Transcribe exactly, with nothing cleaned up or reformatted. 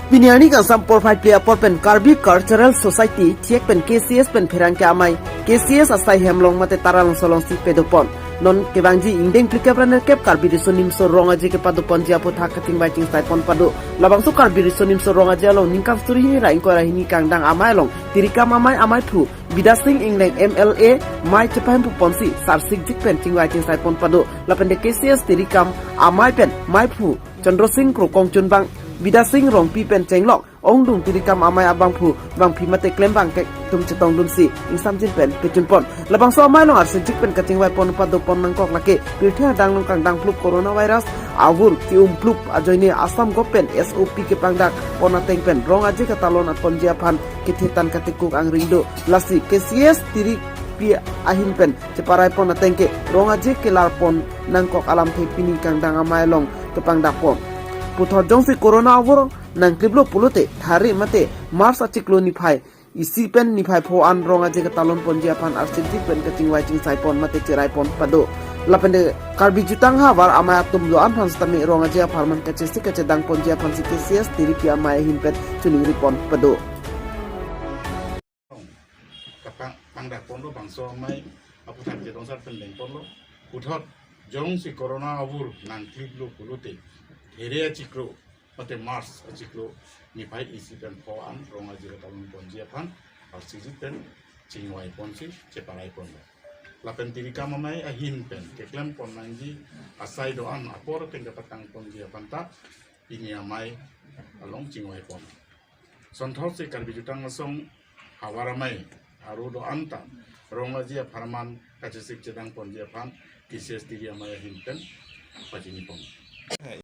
Pini arni kangsam porphai ple apor pen Karbi Cultural Society, thiek pen K C S pen pherangke amei, K C S asai hem along mate Taralangso alongsi padopon. Non kevangji ingdeng phlikep ra nerkep Karbi Riso Nimso Rong Aje kepadoponji aphuthak kachingvai chingsaipon pado. Labangso Karbi Riso Nimso Rong Aje along ningkan suri hini ra ingkoi ra hini kangdang amei along Tirikam Amei ameiphu Bidya Sing Engleng M L A mei chepahemphuponsi sarsikjik pen chingvai chingsaipon pado. Lapen de K C S Tirikam Amei pen meiphu Chandra Sing Krokong chunbang Bidya Sing Rongpi pen chenglok ongdung Tirikam Amei abangphu bangpi mate klembang ke atum chetongdunsi ingsamjin pen pechunpon. Labangso amei along arsikjik pen kachingvaipon padopon nangkok lake pirthe adang along kangdang phlup coronavirus avur ki-um phlup ajoine Assam govt pen S O P kepangdakpon ateng pen Rong Aje katalonponji aphan kethe tan katekuk angring do. Lasi K C S Tiripi ahin pen cheparaipon ateng ke Rong Aje kelarpon nangkok alamthe pini kangdang amei along kepangdakpon. Puthot jongsi corona avur nangkliplo pulote Thari mate March achiklo niphai isi pen niphai pho an Rong Aje katalonponji aphan arsikjik pen kachingvai chingsaipon mate cheraipon pado. Lapen de Karbi jutang havar amei atum do-an aphan sitame Rong Aje apharman kachesik kachedangponji aphansi K C S Tiripi amei ahin pen choningripon pado. Kapang pangdakponlo bangso amei aphuthak chedongsar pen dengponlo. Puthot jongsi corona avur nangkliplo pulote Thari achiklo mate March achiklo niphai isi pen pho an Rong Aje katalonponji aphan arsikjik pen chingvaiponsi cheparaiponlo. Lapen Tirikam Amei ahin pen keklempon nangji asai do-an apor ateng kepatangponji aphan ta pini amei along chingvaipon. Sonthotsi Karbi jutang asong havar amei aro do-an ta Rong Aje apharman kachesik chedangponji aphan K C S Tiri amei ahin pen pachinipon.